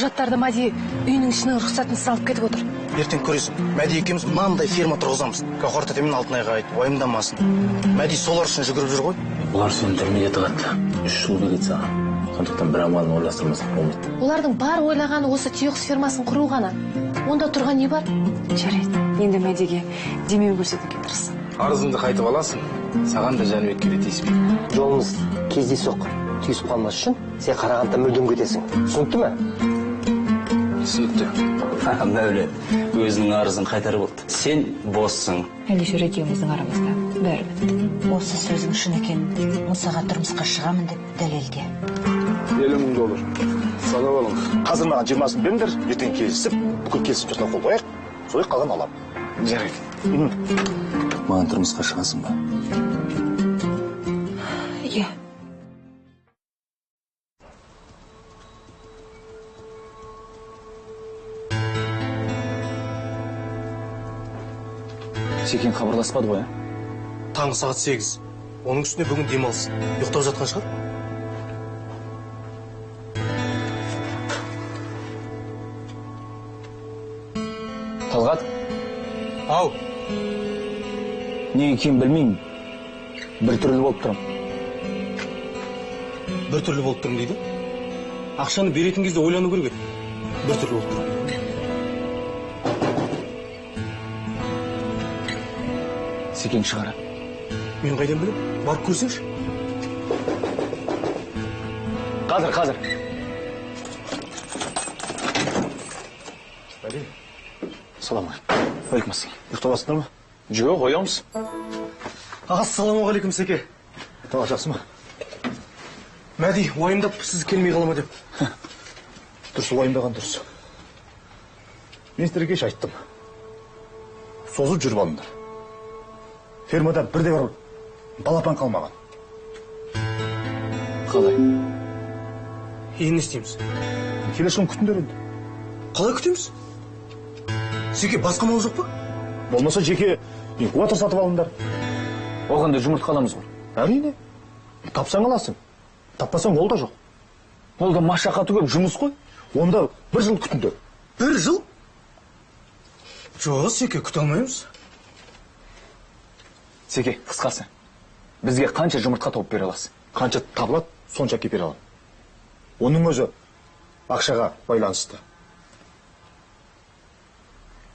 Құжаттарды Мәди үйінің ішінің рұқсатынсыз алып кетіп отыр. Ертең көресің. Мәди екеуміз мынандай ферма тұрғызамыз. Гауһар тәтемен Алтынайға айт, уайымдамасын. Мәди солар үшін жүгіріп жүр ғой. Олар сені түрмеге тығады. 3 жыл береді саған. Сондықтан бір амалын ойластырмасақ болмайды. Олардың бар ойлағаны осы түйеқұс фермасын құру ғана. Онда тұрған не бар? Жарайды. Енді Мәдиге демеу көрсетуге тырыс. Арызыңды қайтып аласың. Саған да Жәнібекке де тиіспейді. Жолымыз кездейсоқ түйісіп қалмас үшін сен Қарағандыдан мүлдем кетесің. Түсінікті ме? Түсінікті. Мәулен өзінің арызын қайтарып алды. Сен боссың. Әлішер екеуміздің арамызда бәрі бітті. Осы сөзің шын екен, Мұсаға тұрмысқа шығамын деп дәлелде. 50 000 доллар. Санап алыңыз. Қазір маған 20-сын беріңдер, ертең келісіп, бүкіл келісім шартына қол қояйық. Солай қалған аламын. Жарайды. Маған тұрмысқа шығасың ба? Иә. Секен хабарласпады ғой, а? Таңғы сағат 8. Оның үстіне бүгін демалыс. Ұйықтап жатқан шығар. Талғат? Ау. Не екенін білмеймін. Бір түрлі болып тұрмын. Бір түрлі болып тұрмын дейді? Ақшаны беретін кезде ойлану керек еді. Бір түрлі болып тұрмын. Секен шығарады. Мен қайдан білемін? Барып көрсеңші. Қазір, қазір. Мәди. Салам алейкум. Алейкум ассалам. Ұйықтап алсыңдар ма? Жоқ, оямыз. Ассалаумағалейкум, Секе. Талғат жақсы ма? Мәди, уайымдап сіз келмей қала ма деп. Дұрыс, уайымдаған дұрыс. Мен сіздерге кеш айттым. Созып жүріп алыңдар. Фермада бірде бір балапан қалмаған. Қалай? Енді не істейміз? Келесі күн күтіңдер енді. Қалай күтеміз? Секе, басқа мал жоқ па? Болмаса жеке инкубатор сатып алыңдар. Оған да жұмыртқа аламыз ғой. Әрине. Тапсаң аласың. Таппасаң ол да жоқ. Ол да машақаты көп жұмыс қой. Онда бір жыл күтіңдер. Бір жыл? Жоқ, Секе, күте алмаймыз. Секе, қысқасы. Бізге қанша жұмыртқа тауып бере аласың? Қанша табылады, сонша әкеп бере аламын. Оның өзі ақшаға байланысты.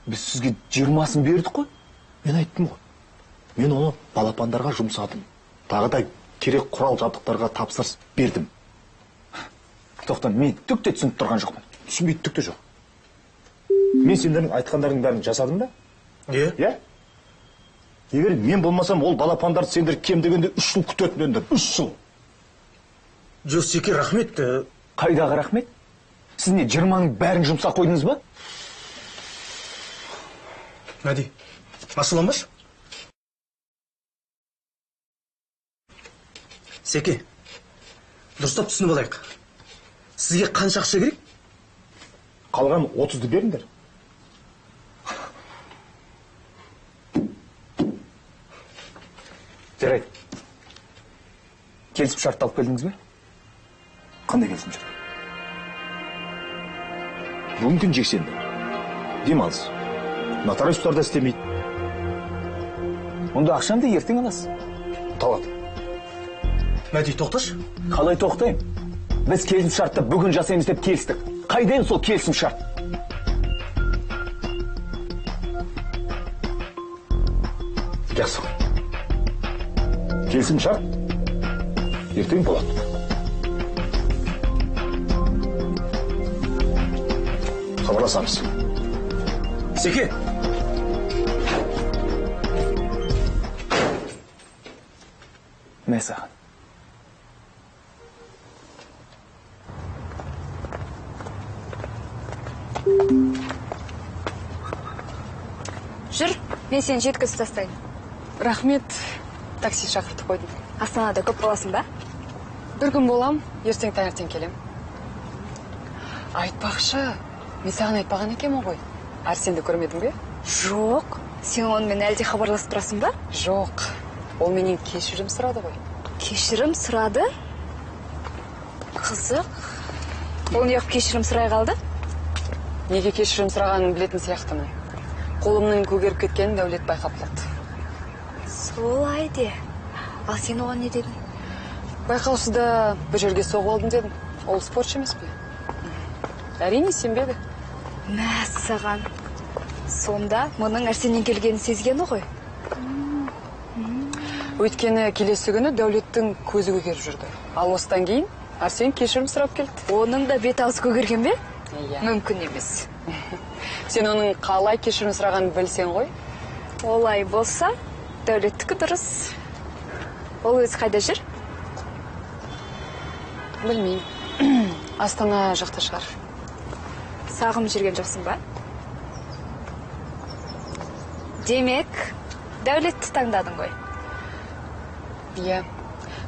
Біз сізге 20-сын бердік қой. Мен айттым ғой. Мен оны балапандарға жұмсадым. Тағы да керек құрал жабдықтарға тапсырыс бердім. Тоқта, мен түк те түсініп тұрған жоқпын. Түсінбейді түк те жоқ. Мен сендердің айтқандарыңның бәрін жасадым да? Иә. Иә? Егер мен болмасам, ол балапандарды сендер кем дегенде 3 жыл күтетін едіңдер. 3 жыл. Жоқ, Секе, рахмет. Қайдағы рахмет? Сіз не, 20-ның бәрін жұмсақ қойдыңыз ба? Мәди, ашуланбашы. Секе, дұрыстап түсініп алайық. Сізге қанша ақша керек? Қалған 30-ды беріңдер. Жарайды. Келісім шартты алып келдіңіз бе? Қандай келісім шарт? Бүгін күн жексенбі. Демалыс. Нотариустар да істемейді. Онда ақшаны да ертең аласыз. Талғат. Мәди, тоқташы. Қалай тоқтаймын? Біз келісім шартты бүгін жасаймыз деп келістік. Қайда енді сол келісім шарт? Жақсы. Келісім шарт ертең болады. Хабарласамыз. Секе! Мә саған. Жүр, мен сені жеткізіп тастайын. Рахмет, такси шақыртып қойдым. Астанада көп боласың ба? Бір күн болам, ертең таңертең келем. Айтпақшы, мен саған айтпаған екенмін ғой. Арсенді көрмедің бе? Жоқ. Сен онымен әлде хабарласып тұрасың ба? Жоқ. Ол менен кешірім сұрады ғой. Кешірім сұрады? Қызық. Ол неғып кешірім сұрай қалды? Неге кешірім сұрағанын білетін сияқтымын. Қолымның көгеріп кеткенін Дәулет байқап қалды. Солай де. Ал сен оған не дедің? Байқаусызда бір жерге соғып алдым дедім. Ол спортшы емес пе? Әрине сенбеді. Мәссаған. Сонда мұның Арсеннен келгенін сезгені ғой. Өйткені келесі күні Дәулеттің көзі көгеріп жүрді. Ал осыдан кейін Арсен кешірім сұрап келді. Оның да бет аузы көгерген бе? Иә. Мүмкін емес. Сен оның қалай кешірім сұрағанын білсең ғой. Олай болса, Дәулеттікі дұрыс. Ол өзі қайда жүр? Білмеймін. Астана жақта шығар. Сағынып жүрген жоқсың ба? Демек, Дәулетті таңдадың ғой. Иә.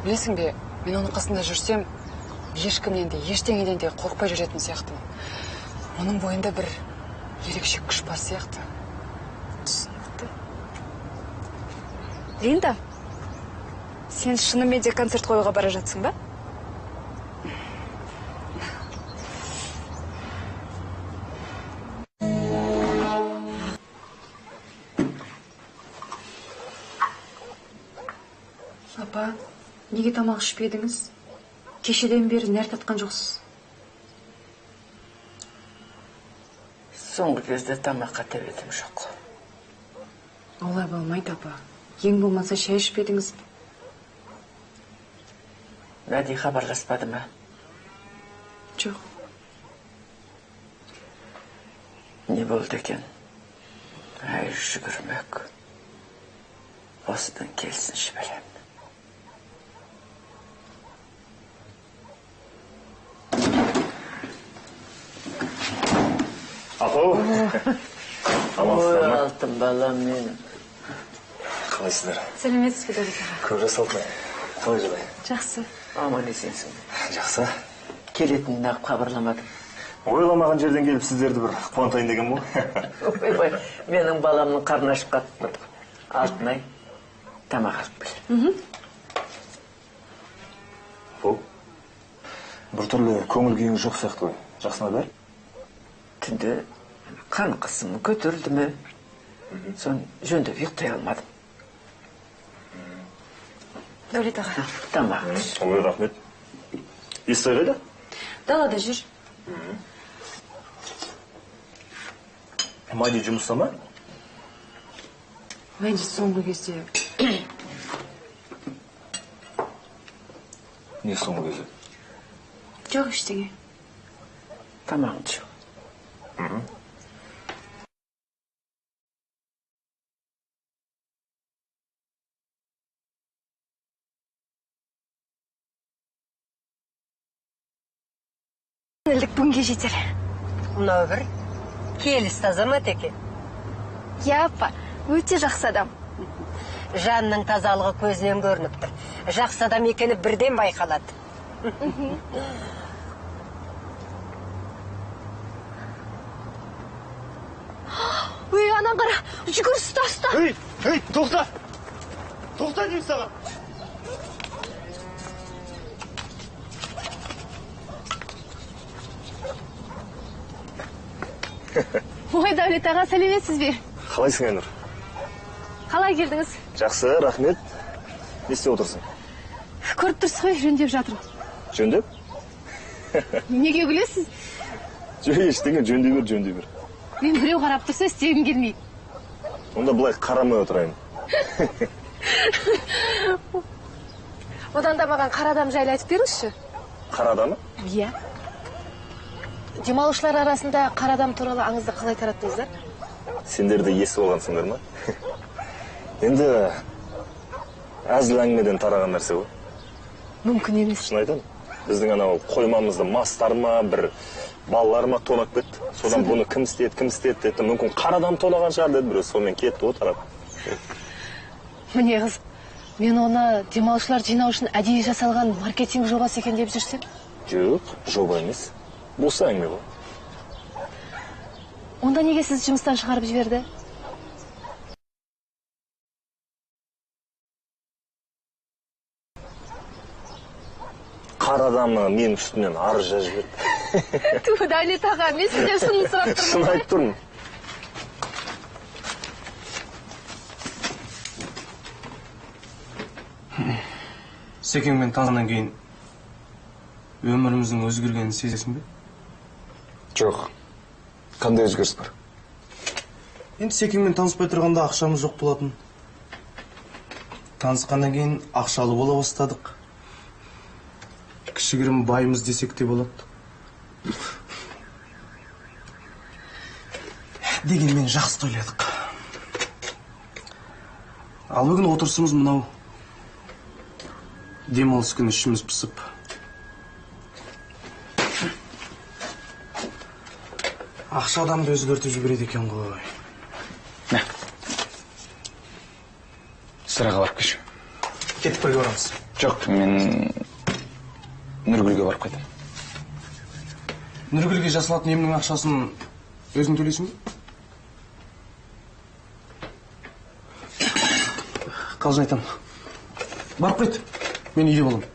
Білесің бе, мен оның қасында жүрсем, ешкімнен де, ештеңеден де қорықпай жүретін сияқтымын. Оның бойында бір ерекше күш бар сияқты. Түсінікті. Линда, сен шынымен де концерт қоюға бара жатсың ба? Апа, неге тамақ ішпедіңіз? Кешеден бері нәр татқан жоқсыз. Соңғы кезде тамаққа тәбетім жоқ. Олай болмайды, апа. Ең болмаса шай ішпедіңіз бе? Мәди хабарласпады ма? Жоқ. Не болды екен? Әй, жүгірмек. Осыдан келсінші білем. Апау. Амансыздар ма? Алтын балам менің. Қалайсыздар? Сәлеметсіз бе, Дәулет аға? Көп жас Алтынай. Қалай жағдай? Жақсы. Аман есенсің. Жақсы. Келетінін неғып хабарламадың? Ойламаған жерден келіп сіздерді бір қуантайын деген ғой. Ойбай, менің баламның қарны ашып қатып. Алтынай, тамақ алып кел. Апау, біртүрлі көңіл күйіңіз жоқ сияқты ғой. Жақсы ма бәрі? Түнде қан қысымы көтерілді ме? Соны жөндеп ұйықтай алмадым. Дәулет аға. Тамақ. Ой, рахмет. Естай қайда? Далада жүр. Мәди жұмыста ма? Мәди соңғы кезде. Не соңғы кезде? Жоқ, ештеңе. Тамағыңды іш. Ілдік бүгінге жетер. Мынау бір келісті азамат екен. Иә, апа, өте жақсы адам. Жанның тазалығы көзінен көрініп тұр. Жақсы адам екені бірден байқалады. Ой, анан қара, жүгір, ұста, ұста. Ей, ей, тоқта. Тоқта деймін саған. Ой, Дәулет аға, сәлеметсіз бе? Қалайсың, Айнұр? Қалай келдіңіз? Жақсы, рахмет. Не істеп отырсың? Көріп тұрсыз ғой, жөндеп жатырмын. Жөндеп? Неге күлесіз? Жоқ, ештеңе, жөндей бер, жөндей бер. Мен біреу қарап тұрса істегім келмейді. Онда былай қарамай отырайын. Одан да маған қара адам жайлы айтып беріңізші. Қара адамы? Иә. Демалушылар арасында қара адам туралы аңызды қалай тараттыңыздар? Сендер де есі болғансыңдар ма? Енді әзіл әңгімеден тараған нәрсе ғой. Мүмкін емес. Шын айтамын. Біздің анау қоймамызды мастар ма, бір балалар ма тонап кетті. Содан бұны кім істеді, кім істеді деді. Мүмкін қара адам тонаған шығар деді біреу. Сонымен кетті ғой тарап. Міне қыз, мен оны демалушылар жинау үшін әдейі жасалған маркетинг жобасы екен деп жүрсем? Жоқ, жоба емес. Бос әңгіме ғой. Онда неге сіз жұмыстан шығарып жіберді? Қара адамы менің үстімнен арыз жазып жіберді. Ту, Дәулет аға, мен сізден шынын сұрап тұрмын. Шын айтып тұрмын. Секеңмен танысқаннан кейін өміріміздің өзгергенін сезесің бе? Жоқ. Қандай өзгеріс бар? Енді Секеңмен таныспай тұрғанда ақшамыз жоқ болатын. Танысқаннан кейін ақшалы бола бастадық. Кішігірім байымыз десек те болады. Дегенмен жақсы тойладық. Ал бүгін отырысымыз мынау. Демалыс күні ішіміз пысып. Ақша адамды өзгертіп жібереді екен ғой. Мә. Сыраға барып келші. Кетіп бірге барамыз. Жоқ, мен Нұргүлге барып қайтамын. Нұргүлге жасалатын емнің ақшасын өзің төлейсің бе? Қалжың айтамын. Барып қайт. Мен үйде боламын.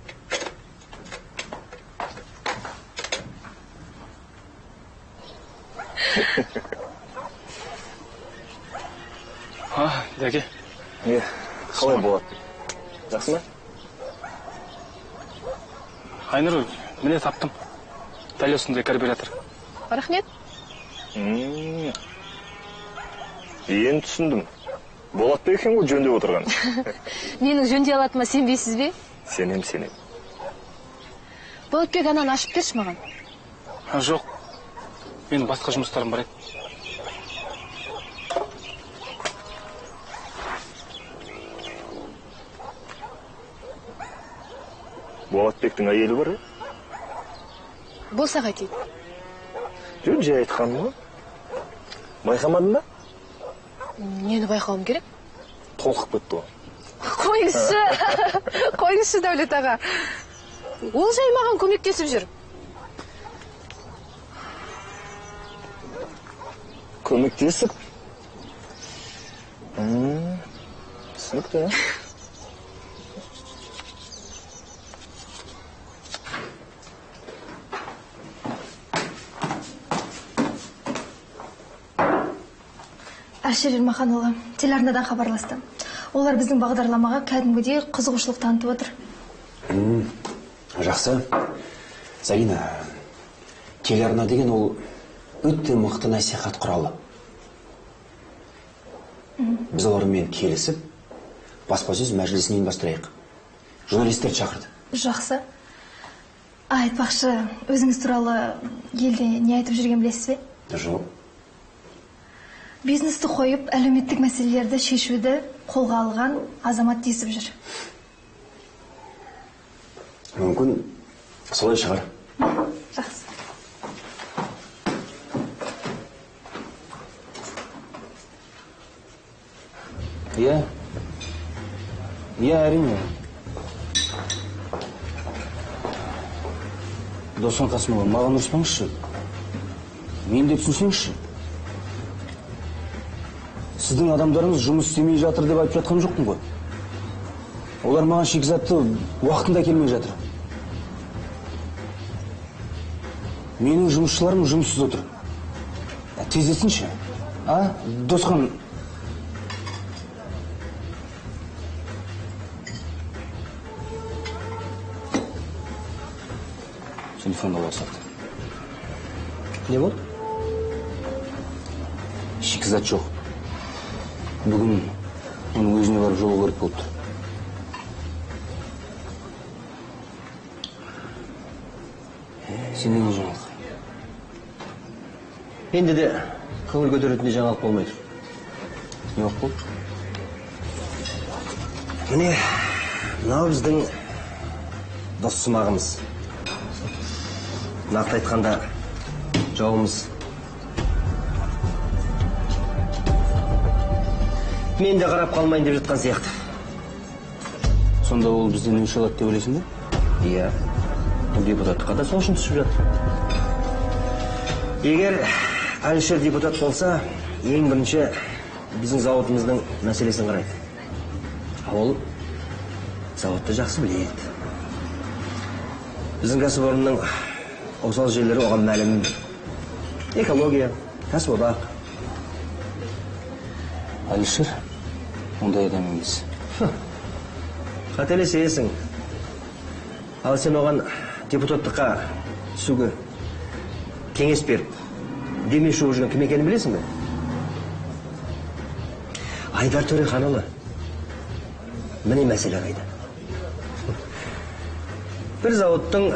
А, дәке. Е, қалай болады? Жақсы ма? Айнұр, міне таптым. Дәл осындай карбюратор. Рахмет. Енді түсіндім. Болатбек екен ғой жөндеп отырған. Менің жөндей алатыныма сенбейсіз бе? Сенем, сенем. Болатбек, ананы ашып берші маған. Жоқ, менің басқа жұмыстарым бар еді. Болатбектің әйелі бар, Болса қайтейін. Жоқ, жай айтқаным ғой. Байқамадың ба? Нені байқауым керек? Толқып кетті ғой. Қойыңызшы, қойыңызшы, Дәулет аға. Ол жай маған көмектесіп жүр. Көмектесіп? Түсінікті. Әлішер Ермаханұлы телеарнадан хабарласты. Олар біздің бағдарламаға кәдімгідей қызығушылық танытып отыр. Жақсы. Зарина, телеарна деген ол өте мықты насихат құралы. Біз олармен келісіп, баспасөз мәжілісін ұйымдастырайық. Журналистерді шақырды. Жақсы. Айтпақшы, өзіңіз туралы елде не айтып жүрген білесіз бе? Жоқ. Бизнесті қойып, әлеуметтік мәселелерді шешуді қолға алған азамат десіп жүр. Мүмкін солай шығар. Жақсы. Иә. Иә, әрине. Досхан Қасымұлы, маған ұрыспаңызшы. Мен де түсінсеңізші. Сіздің адамдарыңыз жұмыс істемей жатыр деп айтып жатқан жоқпын ғой. Олар маған шикізатты уақытында келмей жатыр. Менің жұмысшыларым жұмыссыз отыр. Тездетсінші. А, Досхан? Телефонда болсақ. Не болды? Шикізат жоқ. Бүгін оның өзіне барып жолығу керек болып тұр. Сенде не жаңалық? Менде де көңіл көтеретіндей жаңалық болмай тұр. Не болып болды? Міне, мынау біздің доссымағымыз. Нақты айтқанда, жауымыз. Мен де қарап қалмайын деп жатқан сияқты. Сонда ол бізден өш алады деп ойлайсың ба? Иә. Ол депутаттыққа да сол үшін түсіп жатыр. Егер Әлішер депутат болса, ең бірінші біздің зауытымыздың мәселесін қарайды. Ол зауытты жақсы біледі. Біздің кәсіпорынның Осал жерлері оған мәлім. Экология, кәсіподақ. Әлішер ондай адам емес. Қателесесің. Ал сен оған депутаттыққа түсуге кеңес беріп, демеуші болып жүрген кім екенін білесің бе? Айдар Төреханұлы. Міне мәселе қайда. Бір зауыттың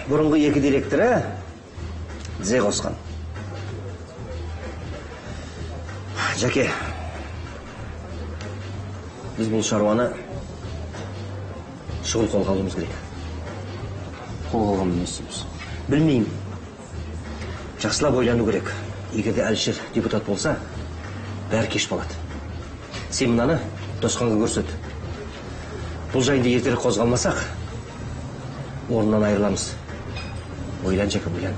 бұрынғы екі директоры тізе қосқан. Жәке, біз бұл шаруаны шұғыл қолға алуымыз керек. Қолға алғанмен не істейміз? Білмеймін. Жақсылап ойлану керек. Егер де Әлішер депутат болса, бәрі кеш болады. Сен мынаны Досханға көрсет. Бұл жайында ертерек қозғалмасақ, орнынан айырыламыз. Ойлан, Жәке, ойлан.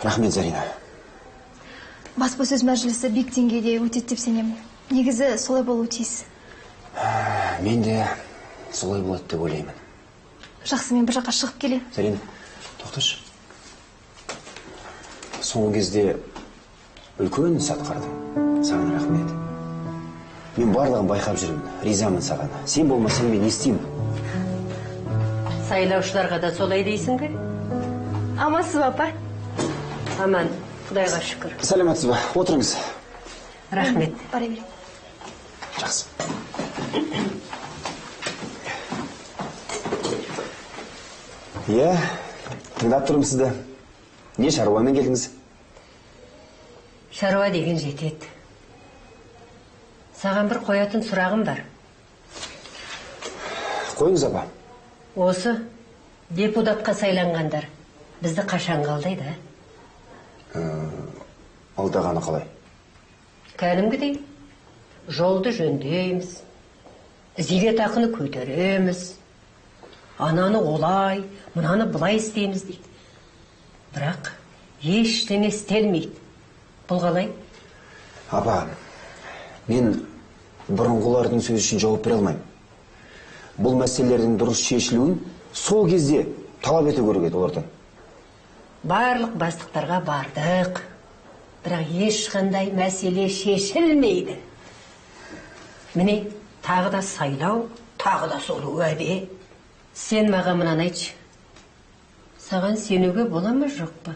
Рахмет, Зарина. Баспасөз мәжілісі биік деңгейде өтеді деп сенемін. Негізі солай болуы тиіс. Мен де солай болады деп ойлаймын. Жақсы, мен бір жаққа шығып келейін. Зарина, тоқташы. Соңғы кезде үлкен іс атқардың. Саған рахмет. Мен барлығын байқап жүрмін. Ризамын саған. Сен болмасаң мен не істеймін? Сайлаушыларға да солай дейсің бе? Амансыз ба, апа? Аман, Құдайға шүкір. Сәлеметсіз бе? Отырыңыз. Рахмет. Бара берейін. Жақсы. Иә, тыңдап тұрмын сізді. Не шаруамен келдіңіз? Шаруа деген жетеді. Саған бір қоятын сұрағым бар. Қойыңыз, апа. Осы депутатқа сайланғандар бізді қашан алдайды, а? Алдағаны қалай? Кәдімгідей жолды жөндейміз, зейнетақыны көтереміз, ананы олай, мынаны былай істейміз дейді. Бірақ ештеңе істелмейді. Бұл қалай? Апа, мен бұрынғылардың сөзі үшін жауап бере алмаймын. Бұл мәселелердің дұрыс шешілуін сол кезде талап ету керек еді олардан. Барлық бастықтарға бардық, бірақ ешқандай мәселе шешілмейді. Міне, тағы да сайлау, тағы да сол уәде. Сен маған мынаны айтшы. Саған сенуге бола ма, жоқ па?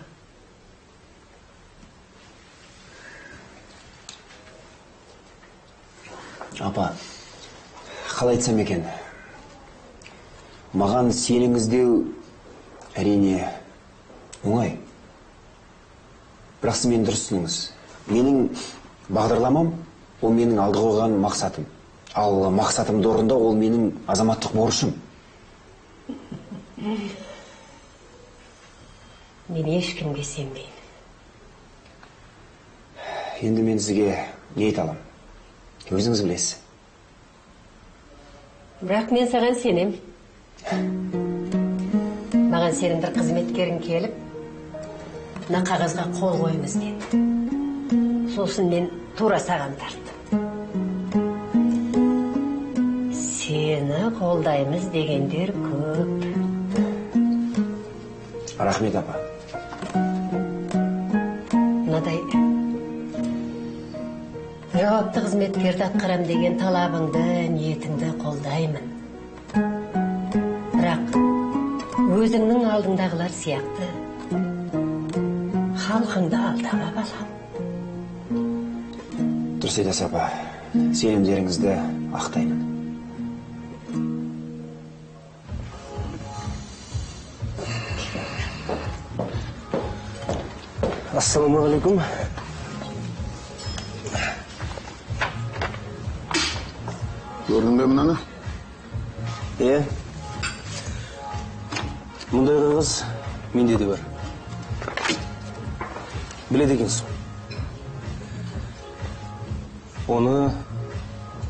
Апа, қалай айтсам екен? Маған сеніңіз деу әрине оңай. Бірақ сіз мені дұрыс түсініңіз. Менің бағдарламам ол менің алды қойған мақсатым. Ал мақсатымды орындау ол менің азаматтық борышым. Мен ешкімге сенбеймін. Енді мен сізге не айта аламын? Өзіңіз білесіз. Бірақ мен саған сенем. Маған сенің бір қызметкерің келіп, мына қағазға қол қойыңыз деді. Сосын мен тура саған тарттым. Сені қолдаймыз дегендер көп. Рахмет, апа. Мынадай жауапты қызметкерді атқарам деген талабыңды, ниетіңді қолдаймын. Бірақ өзіңнің алдыңдағылар сияқты халқыңды алдама, балам. Дұрыс айтасыз, апа. Сенімдеріңізді ақтаймын. Ассалаумағалейкум. Көрдің бе мынаны? Иә. Мұндай қағаз менде де бар. Біледі екенсің. Оны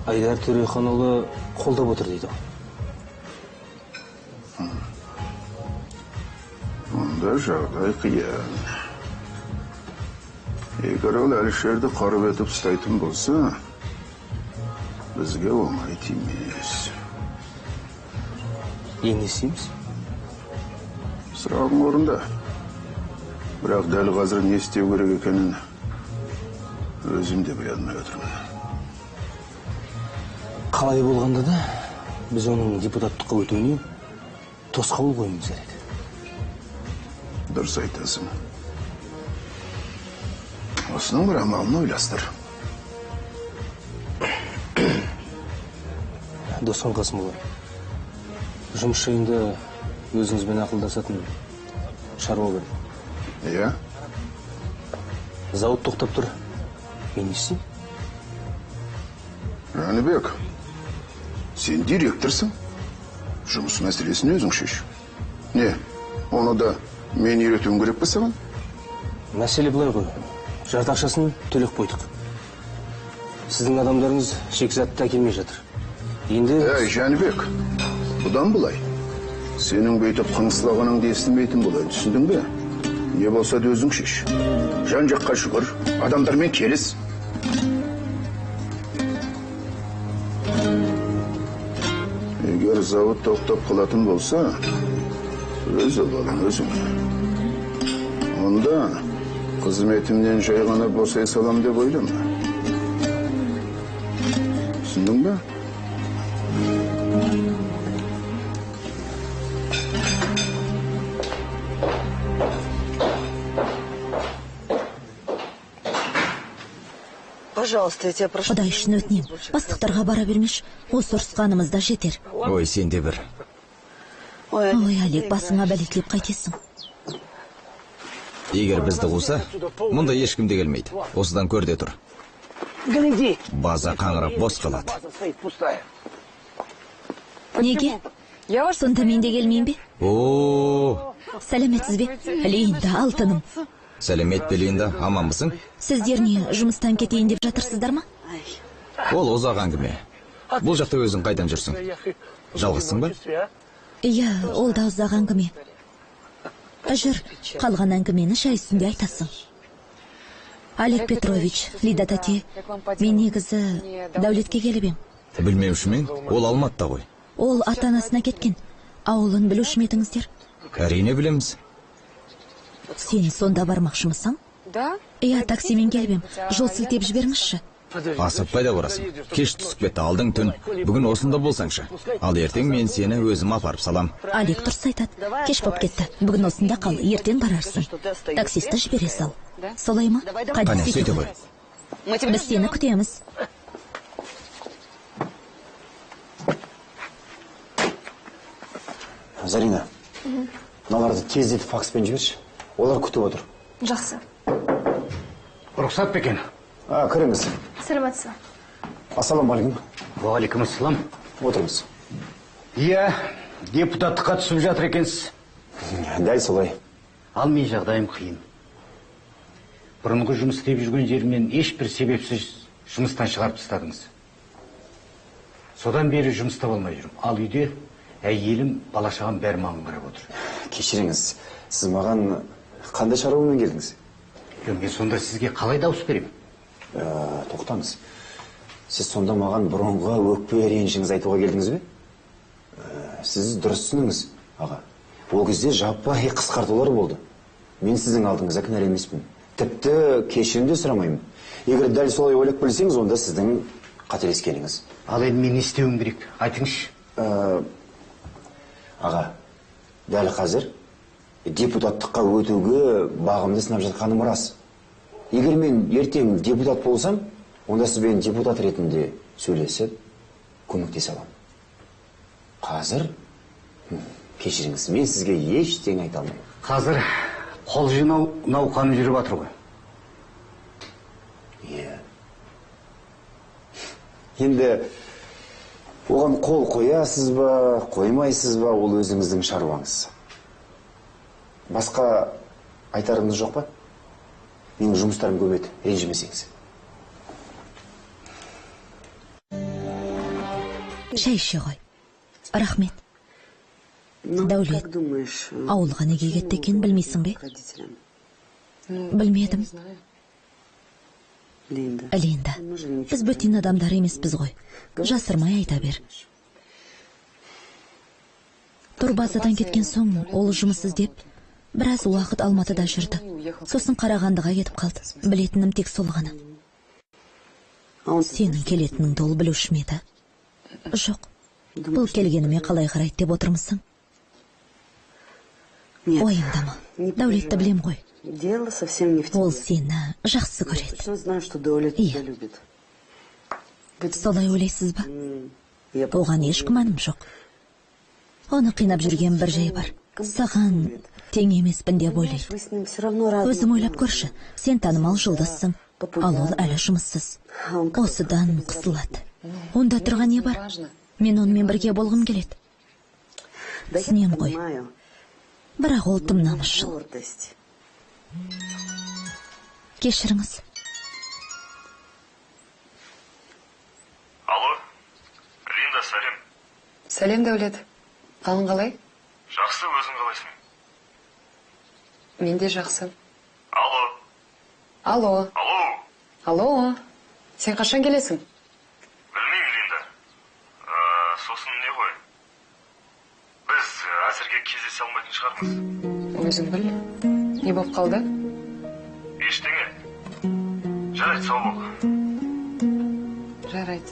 Айдар Төреханұлы қолдап отыр дейді. Онда жағдай қиын. Егер ол Әлішерді қарып етіп ұстайтын болса, бізге оңай тимес. Енді не істейміз? Сұрағың орында. Бірақ дәл қазір не істеу керек екенін өзім де біле алмай отырмын. Қалай болғанда да біз оның депутаттыққа өтуіне тосқауыл қоюымыз керек. Дұрыс айтасың. Осының бір амалын ойластыр. Досхан Қасымұлы, жұмыс жайында өзіңізбен ақылдасатын шаруа бар. Иә. Зауыт тоқтап тұр. Мен не істеймін? Жәнібек, сен директорсың. Жұмыс мәселесін өзің шеш. Не, оны да мен үйретуім керек пе саған? Мәселе былай ғой. Жарты ақшасын төлеп қойдық. Сіздің адамдарыңыз шикізатты әкелмей жатыр. Енді... Әй, Жәнібек, бұдан былай. Сенің бүйтіп қыңсылағаныңды естімейтін болайын, түсіндің бе? Не болса да өзің шеш. Жан-жаққа жүгір, адамдармен келіс. Егер зауыт тоқтап қалатын болса, өз обалың өзің. Онда қызметімнен жай ғана босай салам деп ойлама. Түсіндің бе? Құдай үшін өтінем, бастықтарға бара бермеш, осы ұрысқанымыз да жетер. Ой, сен де бір. Ой, Олег, басыңа бәле тілеп қайтесің. Егер бізді қуса, мұнда ешкім де келмейді. Осыдан көр де тұр. База қаңырап бос қалады. Неге? Сонда мен де келмеймін бе? О! Сәлеметсіз бе? Линда, алтыным. Сәлемет пе, Линда, аманбысың? Сіздер не, жұмыстан кетейін деп жатырсыздар ма? Ол ұзақ әңгіме. Бұл жақта өзің қайдан жүрсің? Жалғызсың ба? Иә, ол да ұзақ әңгіме. Жүр, қалған әңгімені шай үстінде айтасың. Олег Петрович, Лида тәте, мен негізі Дәулетке келіп ем. Білмеуші мен, ол Алматыда ғой. Ол ата-анасына кеткен. Ауылын білуші ме едіңіздер? Әрине білеміз. Сен сонда бармақшымысың? Иә, таксимен келіп ем. Жол сілтеп жіберіңізші. Асып қайда барасың? Кеш түсіп кетті, алдың түн. Бүгін осында болсаңшы. Ал ертең мен сені өзім апарып салам. Олег дұрыс айтады. Кеш боп кетті. Бүгін осында қал, ертең барарсың. Таксисті жібере сал. Солай ма? Қане, сөйте ғой. Біз сені күтеміз. Зарина, мыналарды тездетіп факспен жіберші. Олар күтіп отыр. Жақсы. Рұқсат па екен? Кіріңіз. Сәлеметсіз. Ассалаумағалейкум. Уағалейкум ассалам. Отырыңыз. Иә, депутаттыққа түсіп жатыр екенсіз. Дәл солай. Ал мен жағдайым қиын. Бұрынғы жұмыс істеп жүрген жерімнен ешбір себепсіз жұмыстан шығарып тастадыңыз. Содан бері жұмыс таба алмай жүрмін. Ал үйде әйелім, бала шағам бәрі маған қарап отыр. Кешіріңіз, сіз маған қандай шаруамен келдіңіз? Мен сонда сізге қалай дауыс беремін? Тоқтаңыз. Сіз сонда маған бұрынғы өкпе ренішіңізді айтуға келдіңіз бе? Сіз дұрыс түсініңіз, аға. Ол кезде жаппай қысқартулар болды. Мен сіздің алдыңызда кінәлі емеспін. Тіпті кешірім де сұрамаймын. Егер дәл солай ойлап білсеңіз, онда сіздің қателескеніңіз. Ал енді мен не істеуім керек? Айтыңызшы. Аға, дәл қазір депутаттыққа өтуге бағымды сынап жатқаным рас. Егер мен ертең депутат болсам, онда сізбен депутат ретінде сөйлесіп, көмектесе аламын. Қазір, кешіріңіз, мен сізге ештеңе айта алмаймын. Қазір қол жинау науқаны жүріп жатыр ғой. Иә. Енді оған қол қоясыз ба, қоймайсыз ба, ол өзіңіздің шаруаңыз. Басқа айтарыңыз жоқ па? Менің жұмыстарым көп еді, ренжімесеңіз. Шай іше ғой. Рахмет. Дәулет, ауылға неге кетті екен білмейсің бе? Білмедім. Линда, біз бөтен адамдар емеспіз ғой. Жасырмай айта бер. Турбазадан кеткен соң ол жұмыс іздеп Біраз уақыт Алматыда жүрді. Сосын Қарағандыға кетіп қалды. Білетінім тек сол ғана. Сенің келетініңді ол білуші ме еді? Жоқ. Бұл келгеніме қалай қарайды деп отырмысың? Уайымдама. Дәулетті білем ғой. Ол сені жақсы көреді. Иә. Солай ойлайсыз ба? Оған еш күмәнім жоқ. Оны қинап жүрген бір жай бар. Саған тең емеспін деп ойлайды. Өзің ойлап көрші, сен танымал жұлдызсың, ал ол әлі жұмыссыз. Осыдан қысылады. Онда тұрған не бар? Мен онымен бірге болғым келеді. Түсінем ғой. Бірақ ол тым намысшыл. Кешіріңіз. Алло, Линда, сәлем. Сәлем, Дәулет. Қалың қалай? Жақсы, өзің қалайсың? Мен де жақсы. Алло. Алло. Алло. Алло. Сен қашан келесің? Білмеймін, Линда. Сосын не ғой? Біз әзірге кездесе алмайтын шығармыз. Өзің біл. Не болып қалды? Ештеңе. Жарайды, сау бол. Жарайды.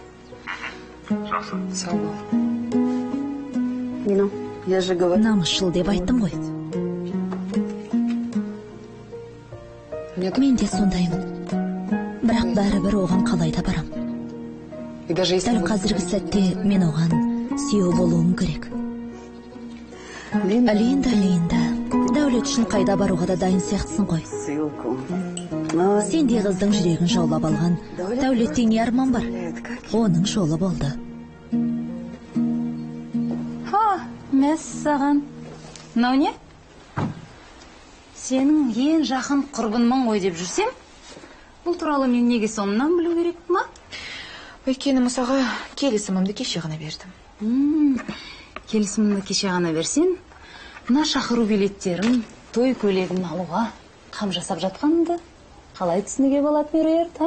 Жақсы. Сау бол. Намысшыл деп айттым ғой. Мен де сондаймын. Бірақ бәрібір оған қалай да барам. Дәл қазіргі сәтте мен оған сүйеу болуым керек. Линда, Линда, Дәулет үшін қайда баруға да дайын сияқтысың ғой. Сендей қыздың жүрегін жаулап алған Дәулетте не арман бар? Оның жолы болды. Мәссаған. Мынау не? Сенің ең жақын құрбынмын ғой деп жүрсем, бұл туралы мен неге соңынан білу керек ма? Өйткені Мұсаға келісімімді кеше ғана бердім. Келісімімді кеше ғана берсең, мына шақыру билеттерін, той көйлегін алуға қам жасап жатқанымды қалай түсінуге болады, Меруерт, а?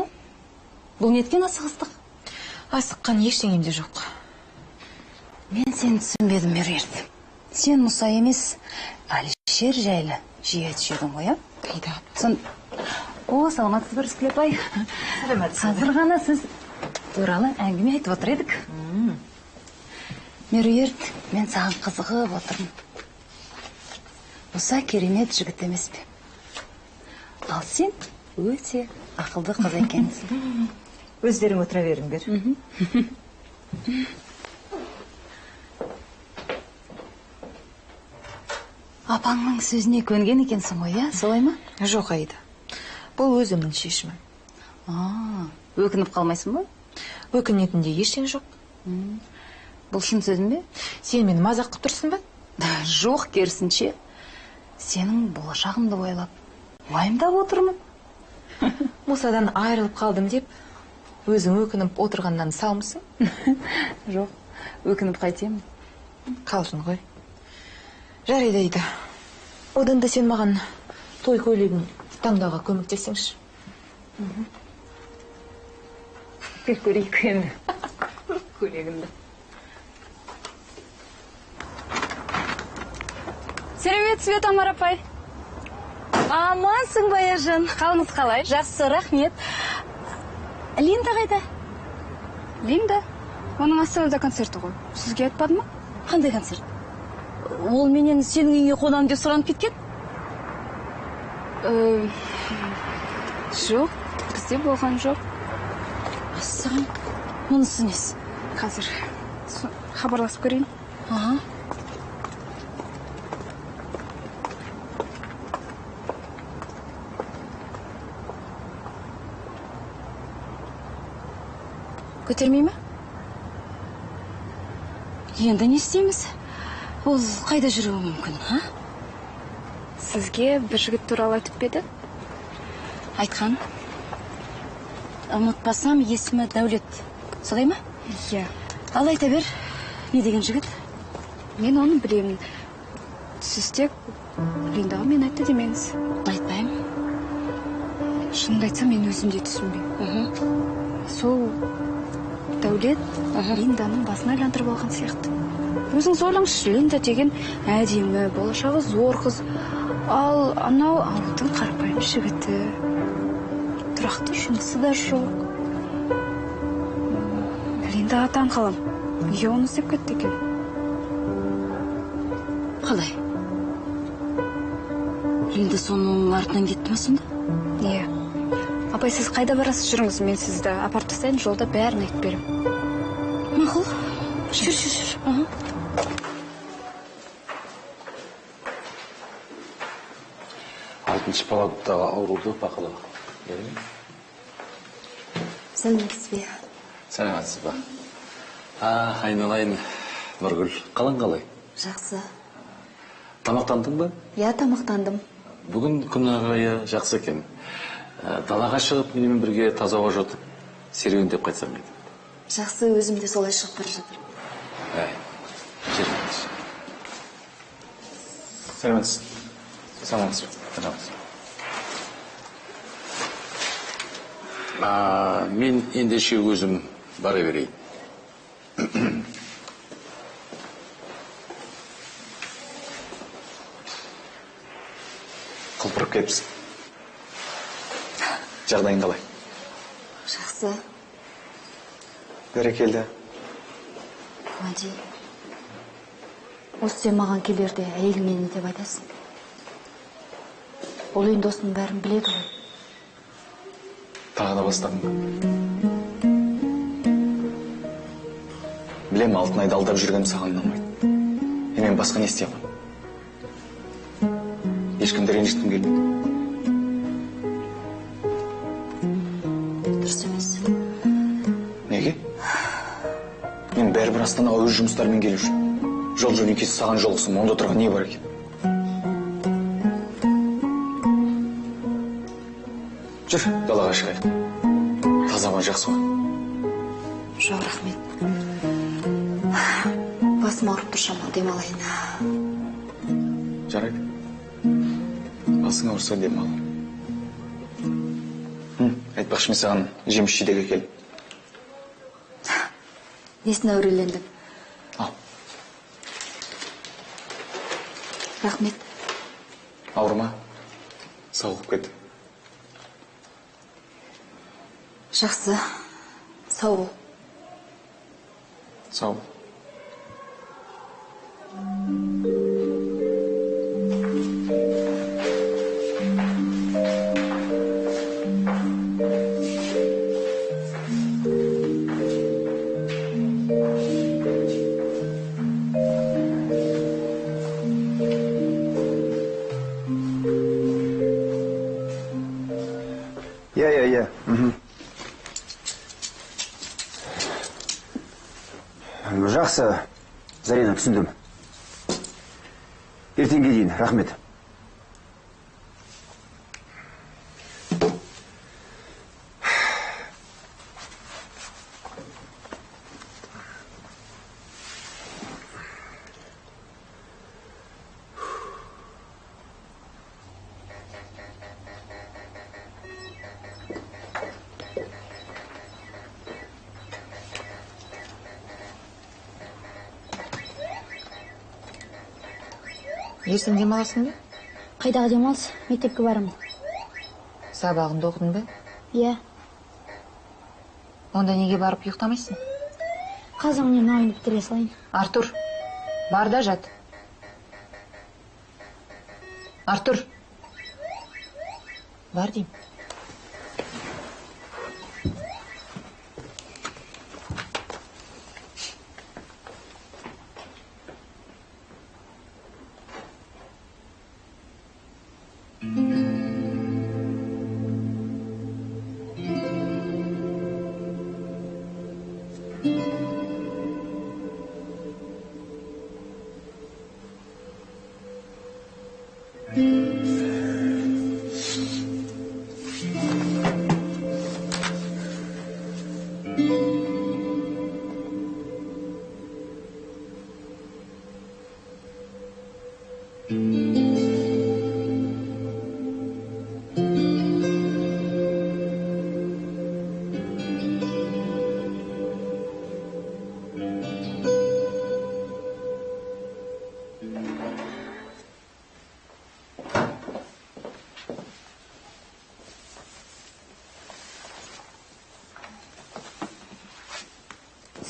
Бұл неткен асығыстық? Асыққан ештеңем де жоқ. Мен сені түсінбедім, Меруерт. Сен Мұса емес, Әлішер жайлы жиі айтып едің ғой, а? Қайда? Сон... О, саламатсыз ба, Рыскүл апай? Саламатсыз. Қазір ғана сіз туралы әңгіме айтып отыр едік. Меруерт, мен саған қызығып отырмын. Мұса керемет жігіт емес пе? Ал сен өте ақылды қыз екенсің. Өздерің отыра беріңдер. Апаңның сөзіне көнген екенсің ғой, иә? Солай ма? Жоқ, Аида. Бұл өзімнің шешімім. Өкініп қалмайсың ба? Өкінетіндей ештеңе жоқ. Бұл шын сөзің бе? Сен мені мазақ қып тұрсың ба? Жоқ, керісінше. Сенің болашағыңды ойлап, уайымдап отырмын. Мұсадан айырылып қалдым деп, өзің өкініп отырғаннан саумысың? Жоқ, өкініп қайтемін. Қалжың ғой. Жарайды, Аида. Одан да сен маған той көйлегін таңдауға көмектессеңші. Кел көрейік енді көйлегімді. Сәлеметсіз бе, Тамара апай? Амансың ба, Аяжан? Қалыңыз қалай? Жақсы, рахмет. Линда қайда? Линда? Оның Астанада концерті ғой. Сізге айтпады ма? Қандай концерт? Ол менен сенің үйіңе қонамын деп сұранып кеткен? Жоқ, бізде болған жоқ. Мәссаған, мұнысы несі? Қазір хабарласып көрейін. Аха. Көтермей ме? Енді не істейміз? Ол қайда жүруі мүмкін, а? Сізге бір жігіт туралы айтып па еді? Айтқан. Ұмытпасам, есімі Дәулет. Солай ма? Иә. Ал айта бер, не деген жігіт? Мен оны білемін. Сіз тек Линдаға мен айтты демеңіз. Айтпаймын. Шынымды айтсам, мен өзім де түсінбеймін. Сол Дәулет Линданың басын айландырып алған сияқты. Өзіңіз ойлаңызшы, Линда деген әдемі, болашағы зор қыз. Ал анау ауылдың қарапайым жігіті. Тұрақты жұмысы да жоқ. Линдаға таң қалам. Неге оны іздеп кетті екен? Қалай? Линда соның артынан кетті ме сонда? Иә. Апай, сіз қайда барасыз? Жүріңіз, мен сізді апарып тастайын, жолда бәрін айтып беремін. Мақұл. Жүр, жүр, жүр. Аха. Алтыншы палатадағы ауруды бақылау. Сәлеметсіз бе? Сәлеметсіз бе? Айналайын, Нұргүл, қалың қалай? Жақсы. Тамақтандың ба? Иә, тамақтандым. Бүгін күн райы жақсы екен. Далаға шығып, менімен бірге таза ауа жұтып, серуендеп қайтсам дейді. Жақсы, өзім де солай шығып бара жатырмын. Жүріңіз. Сәлеметсіз. Сәлеметсіз. Сәлеметсіз. Мен ендеше өзім бара берейін. Құлпырып кетіпсің. Жағдайың қалай? Жақсы. Бәрекелді. Мәди, осы сен маған келерде әйеліңе не деп айтасың? Ол енді осының бәрін біледі ғой. Тағы да бастадың ба? Білем, Алтынайды алдап жүргенім саған ұнамайды. Мен басқа не істей аламын? Ешкімді ренжіткім келмейді. Дұрыс емес. Неге? Мен бәрібір Астанаға өз жұмыстарыммен келіп жүрмін. Жол жөнекей саған жолықсам, онда тұрған не бар екен? Жүр, далаға шығайық. Таза ауа жақсы ғой. Жоқ, рахмет. Басым ауырып тұр, шамалы демалайын. Жарайды. Басың ауырса демал. Айтпақшы, мен саған жеміс жидек әкелдім. Несіне әурелендің? Ал. Рахмет. Ауырма. Сауығып кет. Жақсы. Сау бол. Сау бол. Иә. Жақсы, Зарина, түсіндім. Ертеңге дейін, рахмет. Ертең демаласың ба? Қайдағы демалыс? Мектепке барамын. Сабағыңды оқыдың ба? Иә. Онда неге барып ұйықтамайсың? Қазір мен ойын бітіре салайын. Артур, бар да жат. Артур, бар деймін.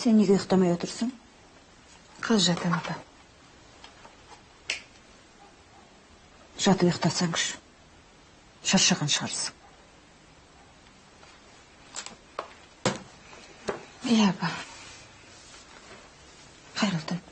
Сен неге ұйықтамай отырсың? Қазір жатамын, апа. Жатып ұйықтасаңшы. Шаршаған шығарсың. Иә, апа. Қайырлы түн.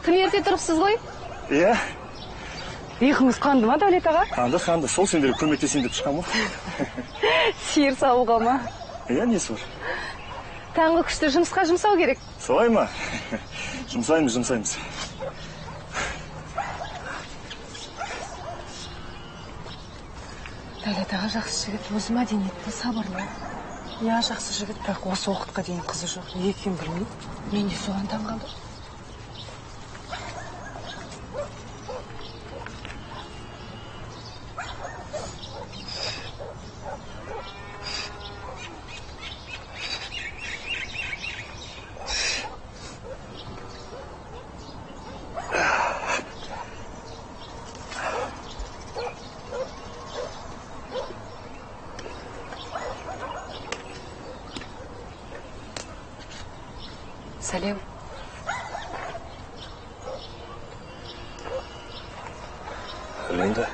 Тым ерте тұрыпсыз ғой? Иә. Ұйқыңыз қанды ма, Дәулет аға? Қанды, қанды. Сол сендерге көмектесейін деп шыққам ғой. Сиыр саууға ма? Иә, несі бар? Таңғы күшті жұмысқа жұмсау керек. Солай ма? Жұмсаймыз, жұмсаймыз. Дәулет аға жақсы жігіт, өзі мәдениетті, сабырлы. Иә, жақсы жігіт, бірақ осы уақытқа дейін қызы жоқ. Неге екенін білмеймін. Мен де соған таң қалдым. Сәлем. Линда.